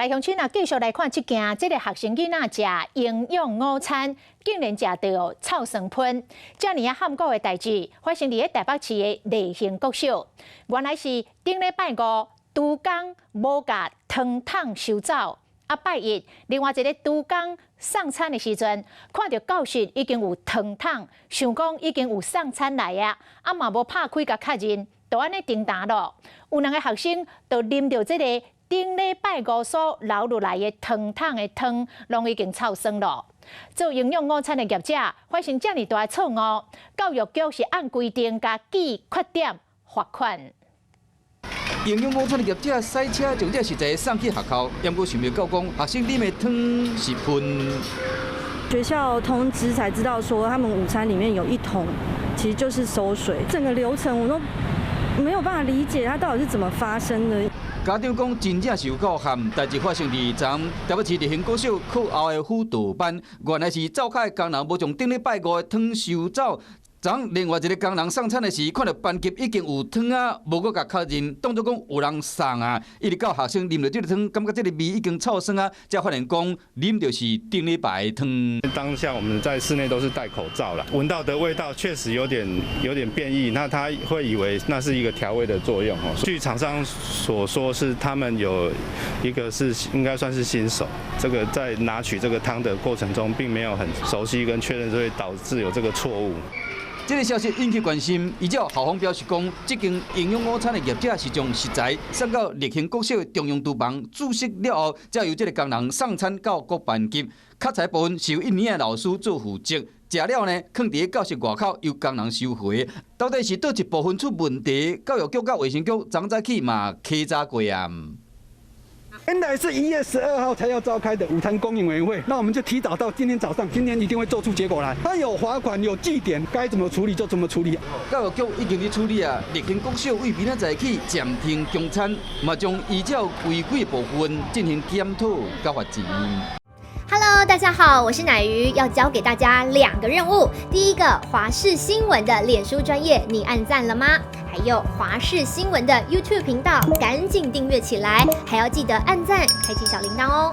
來鄉親啊，繼續來看這件，這个學生囡仔食營養午餐，竟然食著臭酸噴，遮爾仔譀古的代誌發生佇咧台北市的麗興國小。原來是頂禮拜五，廚工無共湯桶收走。啊，拜一，另外一个廚工送餐的時陣，看著教室已經有湯桶，想講已經有送餐來啊，啊嘛無拍開共確認，就按呢叮當囉。有兩个學生就啉著這个頂禮拜五所留落來的湯桶的湯，攏已經臭酸囉。做營養午餐的業者發生遮爾大的錯誤，教育局是按規定共記缺點罰款。營養午餐的業者駛車將這食材送去學校，毋過想袂到講學生啉的湯是噴。學校通知才知道說，他們午餐裡面有一桶其實就是餿水。整個流程我都沒有辦法理解，它到底是怎麼發生的。家長講真正是有夠譀，代誌發生佇昨台北市麗興國小課後的輔導班，原來是灶跤的工人無將頂禮拜五的湯收走。昨另外一个工人送餐的時，看著班級已經有湯仔，無閣共確認，當作講有人送啊。一直到學生啉著這个湯，感覺這个味已經臭酸啊，才發現講啉著是頂禮拜的湯。當下我們在室內都是戴口罩啦，聞到的味道確實有點變異，那他會以為那是一個調味的作用哦。據廠商所說，是他們有一個是應該算是新手，這個在拿取這個湯的過程中，並沒有很熟悉跟確認，所以導致有這個錯誤。這个消息引起關心，依照校方表示講，這間營養午餐的業者是將食材送到麗興國小的中央廚房煮熟了後，才由這个工人送餐到各班級。較菜部分是由一年的老師做負責，食了呢，囥佇教室外口由工人收回。到底是佗一部分出問題？教育局佮衛生局昨早起嘛稽查過啊。原來是1月12號才要召開的午餐供應委員會，那我們就提早到今天早上，今天一定會做出結果來。他有罰款，有記點，該怎麼處理就怎麼處理。教育局已經佇處理啊，麗興國小對明仔載起暫停供餐，嘛將依照違規部分進行檢討佮罰錢。 Hello，大家好，我是乃瑜，要交給大家兩個任務。第一個，華視新聞的臉書專頁，你按讚了嗎？還有華視新聞的 YouTube 頻道，趕緊訂閱起來，還要記得按讚，開啟小鈴鐺哦。